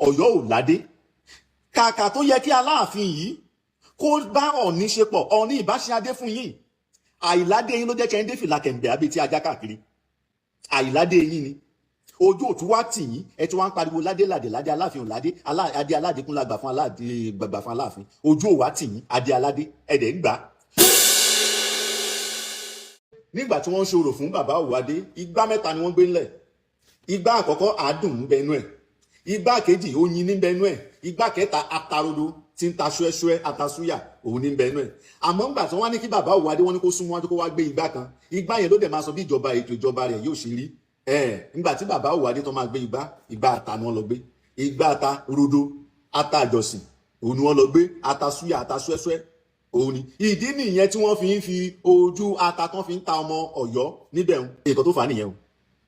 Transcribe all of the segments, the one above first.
Ọ̀yọ́ ò ládé. Kàkà tó yẹ kí Aláàfin yìí kó bá Ọ̀ọ̀ni ṣe pọ̀, Ọ̀ọ̀ni ìbáṣe adé fún yín. Àìládé yín ló jẹ́ kẹ́ ń dé fìlà kẹ̀ǹbẹ̀ àbí tí ajá káàkiri. Àìládé yín ni ojú òtún wá tì yín. Ẹ tí wọ́n ń pariwo ládé ládé ládé, Aláàfin ò ládé, adé aládé kún la gbà fún aládé, gbàgbà fún Aláàfin. Ojú ò wá tì yín, adé aládé ẹ̀dẹ̀ ń gbà. Nígbà tí wọ́n ń ṣòro fún bàbá Òwádé, igbá mẹ́ta ni wọ́n gbé ńlẹ̀. Igbá àkọ́kọ́, àádùn ń bẹnu ẹ̀. Igbá kejì, oyin ní bẹnu ẹ̀. Igbá kẹta, atarodo tí ń ta ṣúẹ́ṣúẹ́, atasúyà, òun ní bẹnu ẹ̀. Àmọ́ ńgbà tí wọ́n wá ní kí bàbá Òwádé, wọ́n ní kó súnmọ́ wájú, kó wá gbé igbá kan. Igbá yẹn ló dẹ̀ máa sọ bí ìjọba, ètò ìjọba rẹ̀ yóò ṣe rí ẹ̀. Ńgbà tí bàbá Òwádé tó máa gbé igbá, igbá ata ni wọ́n lọ gbé. Igbá ata rodo, ata àjọsìn, òun ni wọ́n lọ gbé. Ata súyà, ata ṣúẹ́ṣúẹ́, òun ni. Ìdí nìyẹn tí wọ́n fi ń fi ojú ata tán fi ń ta ọmọ Ọ̀yọ́ níbẹ̀ ń. Nǹkan tó fà á nìyẹn o.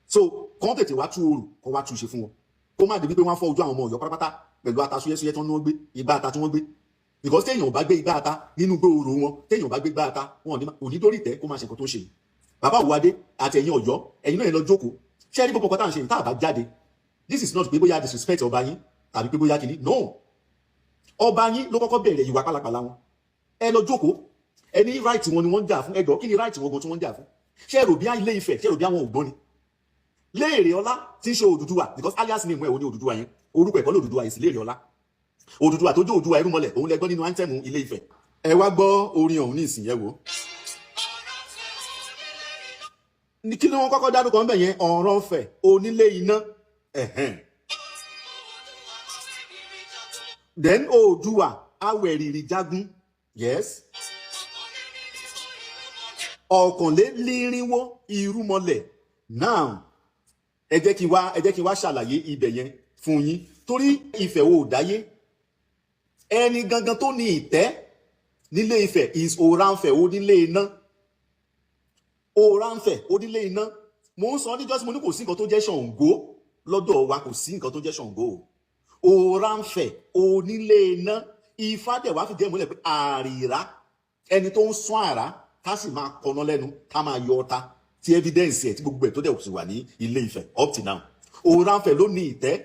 So kàn tètè wá tú oòrùn, kó wá tú ṣe fún wọn, kó má débi pé wọ́n fọ́ ojú àwọn ọmọ Ọ̀yọ́ pátápátá pẹ̀lú ata súyẹ́súyẹ́ tán ní wọ́n gbé, igbá ata tí wọ́n gbé, because téèyàn ò bá gbé igbá ata nínú gbòòrò wọn, téèyàn ò bá gbé igbá ata wọn ò ní dórí ìtẹ́ kó má ṣe nǹkan tó ń ṣe yìí. Bàbá Òwádé àti ẹ̀yin Ọ̀yọ́, ẹ̀yin náà lọ jókòó. Ṣé rí gbogbo nǹkan tá à ń ṣe yìí, tá a bá jáde, this is not pé bóyá disrespect ọba yín tàbí pé bóyá kìíní. No, ọba yín ló kọ́kọ́ bẹ̀rẹ̀ ìwà pálapàla wọn. Ẹ lọ jókòó. Ẹ ní right wọn ni wọ́n ń jà fún. Ẹjọ́, kí ni right wọn gan tí wọ́n ń jà fún? Ṣé ẹ rò bí Ilé Ifẹ̀, ṣé ẹ rò bí àwọn ògbọ́n ni? Léèrè Ọlá tí ń ṣe Odùduwà, because alias name ẹ̀ ò ní Odùduwà yẹn, orúkọ ẹ̀kọ́ lòdùduwà yìí sì Léèrè Ọlá. Odùduwà tó jẹ́ Odùduwà irúnmọlẹ̀, òun lẹ gbọ́ nínú anthem Ilé Ifẹ̀. Ẹ wá gbọ́ orin ọ̀hún ní ìsìn yẹn wò. Ní kí ni wọ́n kọ́kọ́ dárúkọ ńbẹ̀ yẹn? Ọ̀rànfẹ̀ onílé iná, ẹ̀hẹ́n. Then Oòduà awẹ̀rìrì jagun, yes. Ọ̀kànlélírínwó irúnmọlẹ̀. Now, ẹ jẹ́ kí n wá ṣàlàyé ibẹ̀ yẹn fún yín, torí Ifẹ̀ ò dáyé. Ẹni gangan tó ní ìtẹ́ nílé Ifẹ̀ is Ọ̀rànfẹ̀ onílé iná. Ọ̀rànfẹ̀ onílé iná. Mo ń sọ níjọ́ tí mo ní kò sí nǹkan tó jẹ́ Ṣàngó lọ́dọ̀ wa, kò sí nǹkan tó jẹ́ Ṣàngó o. Ọ̀rànfẹ̀ onílé iná. Ifá dẹ̀ wá fìdí ẹ̀ múlẹ̀ pé àrìrá, ẹni tó ń sún àrá, ká sì máa kọná lẹ́nu, ká máa yọ ọta, tí evidence ẹ̀ tí gbogbo ẹ̀ tó dẹ̀ sì wà ní Ilé Ifẹ̀ up till now. Ọ̀rànfẹ̀ ló ní ìtẹ́.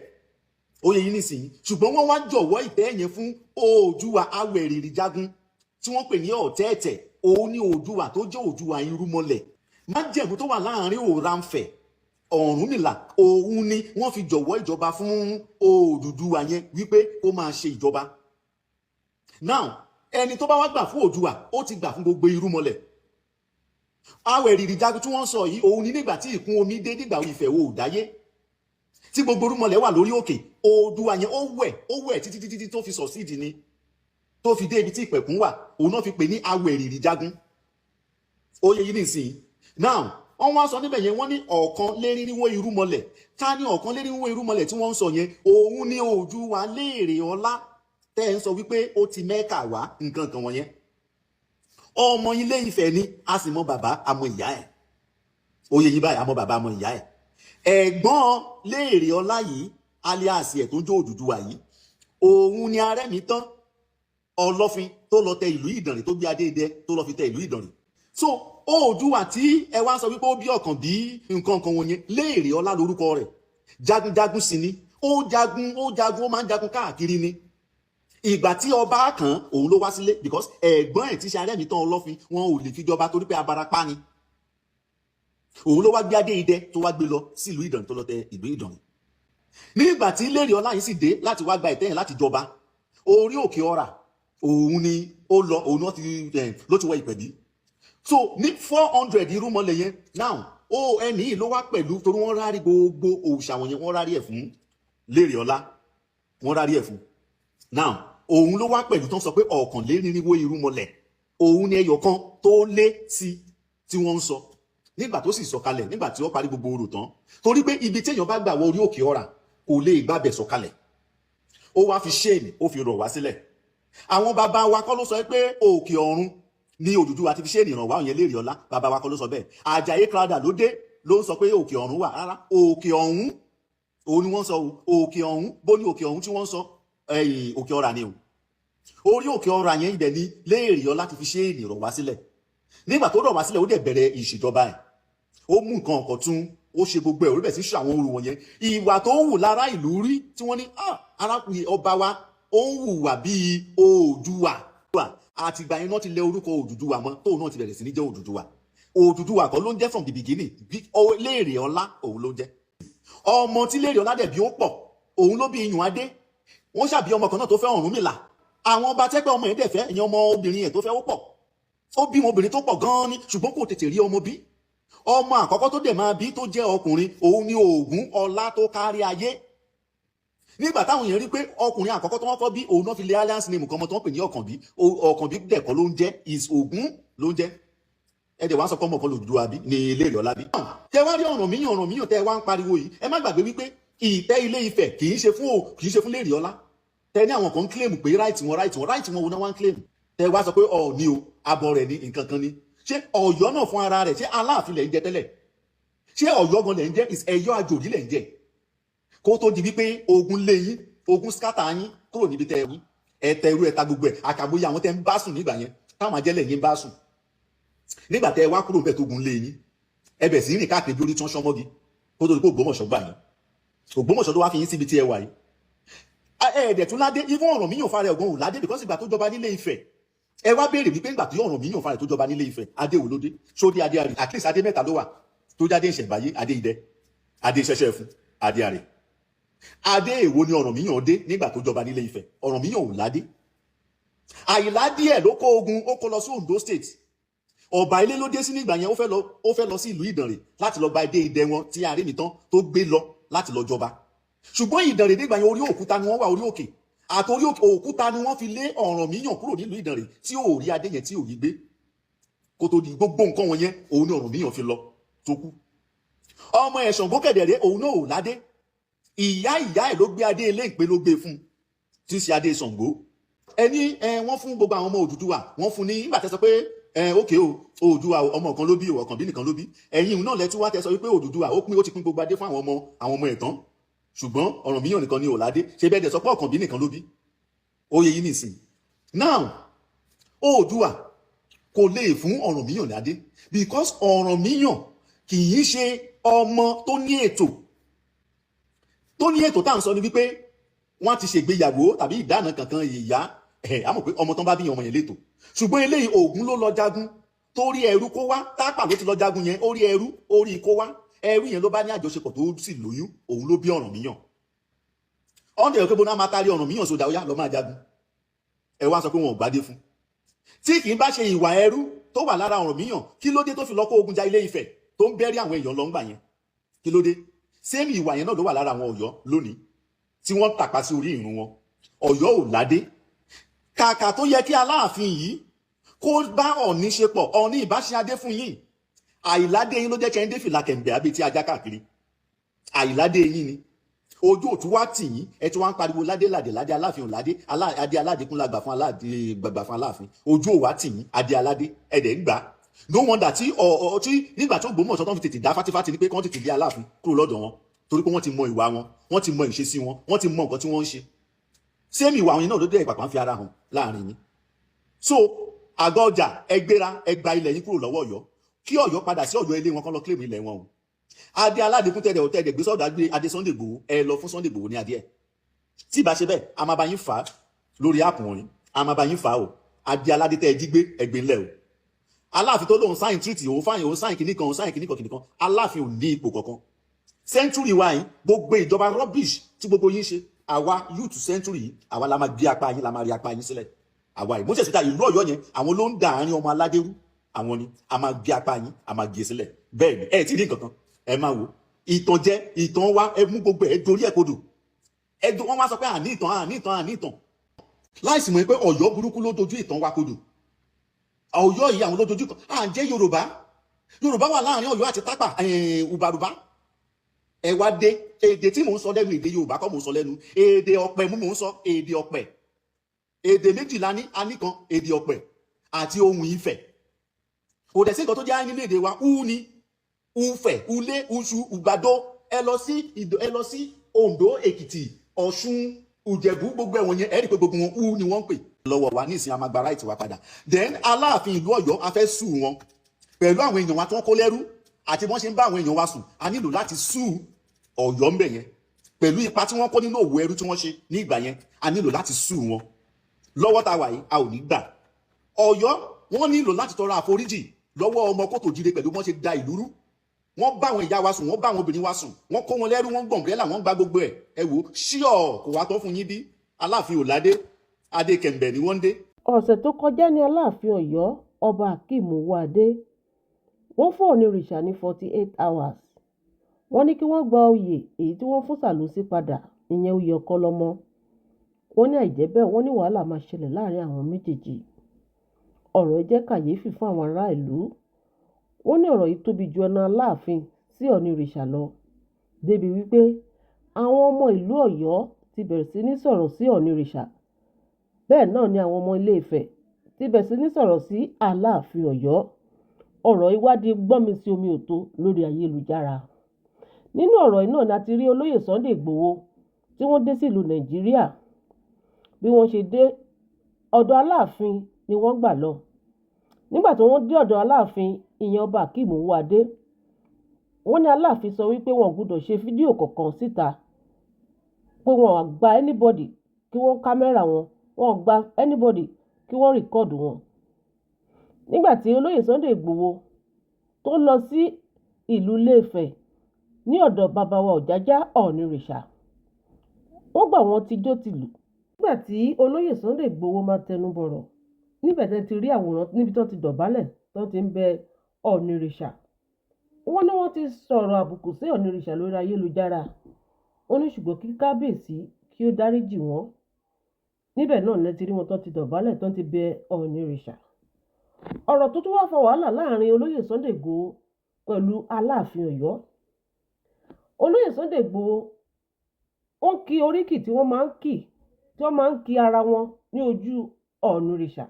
Ó yẹ yín nísìnyí. Ṣùgbọ́n wọ́n wá jọ̀wọ́ ìtẹ́ yẹn fún Oòduà awẹ̀rìrì jagun tí wọ́n pè ní Ọ̀tẹ̀ẹ̀tẹ̀. Òun ní Oòduà tó jẹ́ Oòduà irúnmọlẹ̀. Májẹ̀mú tó wà láàrin Ọ̀rànfẹ̀ Ọ̀rúnmìlà, òun ni wọ́n fi jọ̀wọ́ ìjọba fún Odùduwà yẹn wípé ó máa ṣe ìjọba. Now, ẹni tó bá wá gbà fún Oòduà, ó ti gbà fún gbogbo irúnmọlẹ̀. Awẹ̀rìrì jagun tí wọ́n sọ yìí, òun ni nígbà tí ìkún omi dé, nígbà Ifẹ̀ wo dáyé, tí gbogbo irúnmọlẹ̀ wà lórí òkè, Oòduà yẹn ó wẹ̀, ó wẹ̀ títí títí tó fi sọ̀ sídìí ni, tó fi dé ibi tí ìpẹ̀kún wà. Òun náà fi pè ní awẹ̀rìrì jagun. Ó yẹ yín nísìnyí. Now, wọ́n wá sọ níbẹ̀ yẹn, wọ́n ní ọ̀kanlénírínwó irúnmọlẹ̀. Ká ní ọ̀kanlénírínwó irúnmọlẹ̀ tí wọ́n ń sọ yẹn, òun ní Oòduà Léèrè Ọlá tẹ́ ẹ̀ ń sọ wípé ó ti Mẹ́kà wá, nǹkan kan wọ̀nyẹn. Ọmọ Ilé Ifẹ̀ ni, a sì mọ bàbá, àmọ́ ìyá ẹ̀. Ó yẹ yín báyìí, àmọ́ bàbá, àmọ́ ìyá ẹ̀. Ẹ̀gbọ́n Léèrè Ọlá yìí, alias ẹ̀ tó ń jó Odùduwà yìí, òun ni Arẹ́mítán Ọlọ́fin tó lọ tẹ ìlú Ìdànrè, tó gbé adé idẹ tó lọ fi tẹ ìlú Ìdànrè. So Oòduà tí ẹ wá ń sọ wípé ó bí ọ̀kan bí nǹkan kan wọ̀nyẹn, Léèrè Ọlá lórúkọ rẹ̀. Jagunjagun sì ni. Ó jagun, ó jagun, ó máa ń jagun káàkiri ni. Ìgbà tí ọba kan, òun ló wá sílé, because ẹ̀gbọ́n ẹ̀ tí ṣe Arẹ́mítán Ọlọ́fin, wọn ò lè fi jọba torí pé abarapá ni. Òun ló wá gbé adé idẹ tó wá gbé lọ sí ìlú Ìdànrè, tó lọ tẹ ìlú Ìdànrè. Nígbà tí Léèrè Ọlá yìí sì dé láti wá gba ìtẹ́yìn láti jọba, orí òkè Ọ̀rà òun ni ó lọ, òun ló ti wọ ìpẹ̀bí. So ní 400 irúnmọlẹ̀ yẹn now, ó ẹni yìí ló wá pẹ̀lú, torí wọ́n rárí gbogbo òòṣà wọ̀nyẹn, wọ́n rárí ẹ̀ fún Léèrè Ọlá, wọ́n rárí ẹ̀ fún. Now, òun ló wá pẹ̀lú tó ń sọ pé ọ̀kànlénírínwó irúnmọlẹ̀, òun ni ẹyọ kan tó lé sí tí wọ́n ń sọ. Nígbà tó sì sọ̀kalẹ̀, nígbà tí ó parí gbogbo orò tán, torí pé ibi téèyàn bá gbà wọ orí òkè Ọ̀rà, kò lè gbàbẹ̀ sọ̀kalẹ̀, ó wá fi ṣéènì, ó fi rọ̀ wá sílẹ̀. Àwọn bàbá wa kọ́ ló sọ pé òkè ọ̀run ní Odùduwà ti fi ṣéènì ràn wá òyìn Léèrè Ọlá. Bàbá wa kọ́ ló sọ bẹ́ẹ̀. Àjàyí Crowther ló dé ló ń sọ pé òkè ọ̀run wà. Rárá, òkè ọ̀hún òun ni wọ́n sọ. Òkè ọ̀hún bó ní òkè ọ̀hún tí wọ́n sọ, ẹ̀yìn òkè Ọ̀rà ni o. Orí òkè Ọ̀rà yẹn, ibẹ̀ ni Léèrè Ọlá ti fi ṣéènì rọ̀ wá sílẹ̀. Nígbà tó rọ̀ wá sílẹ̀, ó dẹ̀ bẹ̀rẹ̀ ìṣèjọba ẹ̀. Ó mú nǹkan ọ̀kọ̀ tún Ó ṣe gbogbo ẹ̀, orí bẹ̀ sí ṣe àwọn orò wọ̀nyẹn. Ìwà tó ń wù lára ìlú rí tí wọ́n ní, "Ah, arákùnrin ọba wa, ó ń hùwà bíi Oòduà." Àtìgbà yẹn náà ti lẹ orúkọ Odùduwà mọ́, tóun náà ti bẹ̀rẹ̀ sí ní jẹ́ Odùduwà. Odùduwà kọ́ ló ń jẹ́ from the beginning. Bí Léèrè Ọlá òun ló ń jẹ́. Ọmọ tí Léèrè Ọlá dẹ̀ bí ó pọ̀. Òun ló bí Iyùn Adé. Wọ́n ṣàbí ọmọ kan náà tó fẹ́ Ọ̀rúnmìlà. Àwọn ọba tẹ́pẹ́ ọmọ yẹn dẹ̀ fẹ́, ìyẹn ọmọ obìnrin yẹn tó fẹ́, ó pọ̀. Ó bímọ obìnrin tó pọ̀ gan-an ni, ṣùgbọ́n kò tètè rí ọmọ bí. Ọmọ àkọ́kọ́ tó dẹ̀ máa bí tó jẹ́ ọkùnrin, òun ni Ògún Ọlá tó kárí ayé. Nígbà táwọn èèyàn rí pé ọkùnrin àkọ́kọ́ tó wọ́n kọ́ bí, òun náà fi lé alias name kan ọmọ tó ń pè ní Ọ̀kànbí. Ọ̀kànbí dẹ̀kọ́ ló ń jẹ́, is Ògún ló ń jẹ́. Ẹ dẹ̀ wá sọ pé ọmọ kan l'Odùduwà bí ní ilé ìlọ́lá bí. Tẹ wá rí Ọ̀rànmíyàn, Ọ̀rànmíyàn tẹ wá ń pariwo yìí, ẹ má gbàgbé wípé ìtẹ́ Ilé Ifẹ̀ kì í ṣe fún Léèrè Ọlá. Tẹ ní àwọn kan ń claim pé right wọn, right wọn, right wọn wo náà wá ń claim? Tẹ wá sọ pé Ọọ̀ni o, abọ rẹ̀ ní nǹkan kan ni. Ṣé Ọ̀yọ́ náà fún ara rẹ̀, ṣé Aláàfin lẹ̀ ń jẹ tẹ́lẹ̀? Ṣé Ọ̀yọ́ gan lẹ̀ ń jẹ́? Is Ẹ̀yọ́ àjòjì lẹ̀ ń jẹ kó tó di wípé ogun lé yín, ogun scatter yín kúrò níbi tẹ́ ẹ wí. Ẹ tẹ irú ẹ ta gbogbo ẹ àkàbóyá àwọn tẹ́ ń bá sùn nígbà yẹn, táwọn ajẹ́lẹ̀ yín bá sùn nígbà tẹ́ ẹ wá kúrò níbẹ̀ tó gun lé yín. Ẹ bẹ̀ sí rìn káàkiri bí orí tán sọmọ́gi kó tó di pé Ògbómọ̀ṣọ́ gbà yín. Ògbómọ̀ṣọ́ ló wá fi yín síbi tí ẹ wà yìí. Ẹ ẹ̀ẹ́dẹ̀ tún ládé. Even Ọ̀rànmíyàn fara ẹ̀gbọ́n ò ládé, because ìgbà tó jọba nílé Ifẹ̀, ẹ wá béèrè wípé ìgbà tí Ọ̀rànmíyàn fara tó jọba nílé Ifẹ̀, adé wo ló dé? Sódé adé àrè? At least adé mẹ́ta ló wà tó jáde ìṣẹ̀ǹbáyé: adé idẹ, adé ṣẹṣẹ fún, adé àrè. Adé èwo ni Ọ̀rànmíyàn dé nígbà tó jọba nílé Ifẹ̀? Ọ̀rànmíyàn ò ládé. Àyìnlá díẹ̀ ló kó ogun, ó kó lọ sí Ondo State. Ọba ilé ló dé sí nígbà yẹn. Ó fẹ́ lọ sí ìlú Ìdànrè láti lọ gba adé idẹ wọn tí Arẹ́mìtán tó gbé lọ láti lọ jọba. Ṣùgbọ́n Ìdànrè nígbà yẹn, orí òkúta ni wọ́n wà. Orí òkè àtòrí òkúta ni wọ́n fi lé Ọ̀rànmíyàn kúrò nílùú Ìdànrè, tí ò rí adé yẹn, tí ò rí gbé. Kó tó di gbogbo nǹkan wọn yẹn, òun ni Ọ̀rànmíyàn fi lọ tó kú. Ọmọ ẹ̀ Ṣàngó kẹ̀dẹ̀rẹ́, òun náà ò ládé. Ìyá ìyá ẹ̀ ló gbé adé ilé ìpè, ló gbé fún, tí í ṣe adé Ṣàngó. Ẹni ẹ wọ́n fún gbogbo àwọn ọmọ Odùduwà, wọ́n fún ní nígbà tẹ́ sọ pé ẹ ókè o, Odùduwà ọmọ kan ló bí, ọ̀kan bí nìkan ló bí. Ẹ̀yin náà lẹ́tí wá tẹ́ sọ wípé Odùduwà ó pín, ó ti pín gbogbo adé fún àwọn ọmọ ẹ̀ tán, ṣùgbọ́n Ọ̀rànmíyàn nìkan ni ò ládé. Ṣe bẹ́ẹ̀ dẹ̀ sọ pé Ọ̀kànbí nìkan ló bí? Ó yẹ yín nìsín. Now, Oòduà kò lè fún Ọ̀rànmíyàn ládé because Ọ̀rànmíyàn kì í ṣe ọmọ tó ní ètò. Tó ní ètò tá à ń sọ ni wípé wọ́n ti ṣègbéyàwó tàbí ìdáná kankan ìyá ẹ̀ á mọ̀ pé ọmọ tán bá bí, ọmọ yẹn létò. Ṣùgbọ́n eléyìí, Ògún ló lọ jagun tó rí ẹrú kó wá. Tápà ló ti lọ jagun yẹn, ó rí ẹrú, ó rí kó wá. Ẹrú yẹn ló bá ní àjọṣepọ̀ tó sì lóyún. Òun ló bí Ọ̀rànmíyàn. Ọ̀ndẹ̀ òkè bóná máa tarí Ọ̀rànmíyàn sódà, ó yá, lọ máa jagun. Ẹ wá sọ pé wọn ò gbádé fún. Tí kì í bá ṣe ìwà ẹrú tó wà lára Ọ̀rànmíyàn, kí ló dé tó fi lọ kó ogun ja Ilé Ifẹ̀, tó ń bẹ́rí àwọn èèyàn lọ́ngbà yẹn? Kí ló dé? Same ìwà yẹn náà ló wà lára àwọn Ọ̀yọ́ lónìí tí wọ́n tàpá sí orí ìrun wọn. Ọ̀yọ́ ò ládé. Kàkà tó yẹ kí Aláàfin yìí kó bá Ọ̀ọ̀ni ṣe pọ̀, Ọ̀ọ̀ni ìbáṣe adé fún yín. Àìládé yín ló jẹ́ kẹ́ ń dé fìlà kẹ̀ǹbẹ̀ àbí tí ajá káàkiri. Àìládé yín ni ojú òtún wá tì yín. Ẹ tí wọ́n ń pariwo ládé ládé ládé. Aláàfin ò ládé. Adé aládékún la gbà fún aládé, gbàgbà fún Aláàfin. Ojú ò wá tì yín. Adé aládé ẹ̀dẹ̀ ń gbà. No wonder tí ọ̀ ọ̀ tí nígbà tó Ògbómọ̀ṣọ́ tó ń fi tètè dá fátífátí ni pé kí wọ́n tètè dé Aláàfin kúrò lọ́dọ̀ wọn, torí pé wọ́n ti mọ ìwà wọn, wọ́n ti mọ ìṣesí wọn, wọ́n ti mọ nǹkan tí wọ́n ń ṣe. Same ìwà àwọn yẹn náà ló dé ìpàpà ń fi ara hàn láàrin yín. So àgọ́ ọjà, ẹ gbéra, ẹ gba ilẹ̀ yín kúrò lọ́wọ́ Ọ̀yọ́, kí Ọ̀yọ́ padà sí Ọ̀yọ́ ilé wọn, kán lọ claim ilẹ̀ wọn o. Adé aládékún tẹ̀lé ọ̀tẹ̀ gbé sọ́dọ̀ adé Sunday Igboho. Ẹ lọ fún Sunday Igboho ní adé ẹ̀. Tí ìbá ṣe bẹ́ẹ̀, a máa bá yín fà á lórí app wọ̀nyí, a máa bá yín fà á o. Adé aládé tẹ́ ẹ jí gbé, ẹgbẹ́ ńlẹ̀ o. Aláàfin tó lóun sign treaty, òun fáyìn, òun sign kìnnìkan, òun sign kìnnìkan kìnnìkan, Aláàfin ò ní ipò kankan. Century wa yìí, gbogbo ìjọba rubbish tí gbogbo yín ṣe, àwa youth century yìí, àwa la máa gbé apá yín, la máa rí apá yín sílẹ̀. Àwa yìí, mo ṣe síta ìlú Ọ̀yọ́ yẹn, àwọn ló ń da àárín ọmọ aládé rú. Àwọn ni a máa gbé apá yín, a máa gé sílẹ̀. Bẹ́ẹ̀ ni ẹ ti rí nǹkan kan. Ẹ máa wò ìtànjẹ, ìtàn wa, ẹ mú gbogbo ẹ dorí ẹ kodò. Ẹ wọ́n wá sọ pé àní ìtàn, àní ìtàn, àní ìtàn, láìsí mọ̀ pé Ọ̀yọ́ burúkú ló dojú ìtàn wa kodò. Ọ̀yọ́ yìí, àwọn ló dojú ìtàn. À ń jẹ́ Yorùbá. Yorùbá wà láàrin Ọ̀yọ́ àti Tápà, Ùbàrùbá. Ẹ wá dé, èdè tí mò ń sọ lẹ́nu, èdè Yorùbá kọ́ mò ń sọ lẹ́nu, èdè ọ̀pẹ mú mò ń sọ, èdè ọ̀pẹ. Èdè méjìlá ní a ní kan, èdè ọ̀pẹ àti ohun Ifẹ̀. Kò dẹ̀ sí nǹkan tó jẹ́ nínú èdè wa. U ni Ufẹ̀, Ulé, Uṣu, Ùgbàdo. Ẹ lọ sí Oǹdó, Èkìtì, Ọ̀ṣun, Ìjẹ̀bú, gbogbo ẹ̀wọ̀n yẹn, ẹ rí i pé gbogbo wọn, U ni wọ́n ń pè. Lọ́wọ́ wa ní ìsìn, a máa gba right wa padà. Then Aláàfin ìlú Ọ̀yọ́, a fẹ́ sue wọn pẹ̀lú àwọn èèyàn wa tí wọ́n kó lẹ́rú. Àti wọ́n ṣe ń bá àwọn èèyàn wa sùn. A nílò láti sue Ọ̀yọ́ ńbẹ̀ yẹn pẹ̀lú ipa tí wọ́n kó nínú òwò ẹrú tí wọ́n ṣe ní ìgbà yẹn. A nílò láti sue wọn. Lọ́wọ́ tá a wà yìí, a ò ní gbà. Ọ̀yọ́, wọ́n nílò láti tọrọ àforíjì lọ́wọ́ ọmọ kótó jíire pẹ̀lú wọ́n ṣe da ìlú rú. Wọ́n bá àwọn ìyá wa sùn, wọ́n bá àwọn obìnrin wa sùn, wọ́n kó wọn lẹ́rú, wọ́n gbọ̀n bírẹ́là, wọ́n gba gbogbo ẹ̀. Ẹ wò ṣíọ̀, kò wá tán fún yín bí Aláàfin òládé adé kẹ̀ǹbẹ̀ ni wọ́n ń dé. Ọ̀sẹ̀ tó kọjá ní Aláàfin Ọ̀yọ́, Ọba Akeem Ọwọ́adé, wọ́n fún Oonírìṣà ní 48 hours. Wọ́n ní kí wọ́n gba oyè èyí tí wọ́n fún Sanusi padà, ìyẹn oyè Ọ̀kanlọ́mọ. Wọ́n ní àìjẹ́ bẹ́ẹ̀, wọ́n ní wàhálà máa ṣẹlẹ̀ láàrin àwọn méjèèjì. Ọ̀rọ̀ yìí jẹ́ kàyééfì fún àwọn aráàlú. Wọ́n ní ọ̀rọ̀ yìí tóbi ju ẹnu Aláàfin sí Oonírìṣà lọ, débi wípé àwọn ọmọ ìlú Ọ̀yọ́ ti bẹ̀rẹ̀ sí ní sọ̀rọ̀ sí Oonírìṣà. Bẹ́ẹ̀ náà ni àwọn ọmọ Ilé-Ifẹ̀ ti bẹ̀rẹ̀ sí ní sọ̀rọ̀ sí Aláàfin Ọ̀yọ́. Ọ̀rọ̀ yìí wá di gbọ́nmi sí omi òtó lórí ayélujára. Nínú ọ̀rọ̀ yìí náà ni a ti rí Olóyè Sunday Igboho tí wọ́n dé sílùú Nàìjíríà. Bí wọ́n ṣe dé ọ̀dọ̀ Aláàfin ni wọ́n gbà lọ. Nígbà tí wọ́n dé ọ̀dọ̀ Aláàfin, ìyẹn Ọba Akeem Ọwọ́adé, wọ́n ní Aláàfin sọ wípé wọn ò gbọdọ̀ ṣe fídíò kankan síta, pé wọn ò gba anybody kí wọ́n kámẹ́rà wọn, wọn ò gba anybody kí wọ́n record wọn. Nígbà tí Olóyè Sunday Igboho tó lọ sí ìlú Ilé-Ifẹ̀ ní ọ̀dọ̀ bàbá wa Ọ̀jájá Ọ̀ọ̀nìrìṣà, wọ́n gbà wọ́n tijó tìlù. Nígbà tí Olóyè Sunday Igboho máa tẹnu bọ̀rọ̀ níbẹ̀, tẹ́ ti rí àwòrán níbi tó ti dọ̀bálẹ̀ tó ti ń bẹ Ọ̀ọ̀nìrìṣà, wọ́n ní wọ́n ti sọ̀rọ̀ àbùkù sí Ọ̀ọ̀nìrìṣà lórí ayélujára. Wọ́n ní ṣùgbọ́n kí kábíyèsí kí ó dáríjì wọ́n. Níbẹ̀ náà lẹ ti rí wọn tó ti dọ̀bálẹ̀ tó ti bẹ Ọ̀ọ̀nìrìṣà. Ọ̀rọ̀ tó tún wá fa wàhálà láàrin Olóyè Sunday Igboho pẹ̀lú Aláàfin Ọ̀yọ́: Olóyè Sunday Igboho, wọ́n kí oríkì tí wọ́n máa ń kì, tí wọ́n máa ń kí ara wọn ní ojú Ọ̀ọ̀nìrìṣà.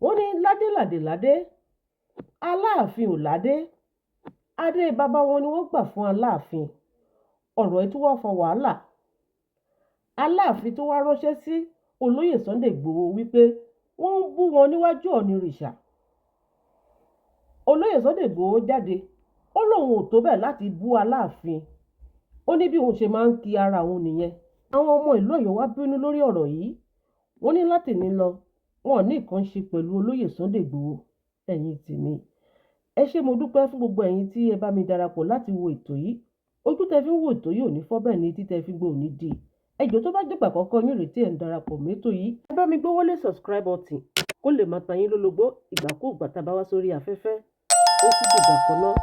Wọ́n ní ládélàdé ládé, Aláàfin ò ládé, adé bàbá wọn ni wọ́n gbà fún Aláàfin. Ọ̀rọ̀ yìí tún wá fa wàhálà. Aláàfin tó wá ránṣẹ́ sí Olóyè Sunday Igboho wípé wọ́n ń bú wọn níwájú Ọ̀ọ̀nìrìṣà. Olóyè Sunday Igboho jáde, ó lóun ò tó bẹ́ẹ̀ láti bú Aláàfin. Ó ní bí òun ṣe máa ń kí ara òun nìyẹn. Àwọn ọmọ ìlú Ọ̀yọ́ wá bínú lórí ọ̀rọ̀ yìí. Wọ́n ní láti ní lọ, wọn ò ní nǹkan ṣe pẹ̀lú Olóyè Sunday Igboho. Ẹ̀yin tèmi, ẹ ṣé, mo dúpẹ́ fún gbogbo ẹ̀yin tí ẹ bá mi darapọ̀ láti wo ètò yìí. Ojú tẹ fi ń wo ètò yìí ò ní fọ́, bẹ́ẹ̀ ni etí tẹ fi ń gbọ́ ò ní di. Ẹ jọ̀ọ́, tó bá jẹ́ ìgbà àkọ́kọ́ yín rèé tí ẹ̀ ń darapọ̀ mẹ́tò yìí, ẹ bá mi gbówó lé subscribe button kó lè máa ta yín lólobó ìgbàkúùgbà tá a bá wá sórí afẹ́fẹ́. Ó tún dìgbà kan náà.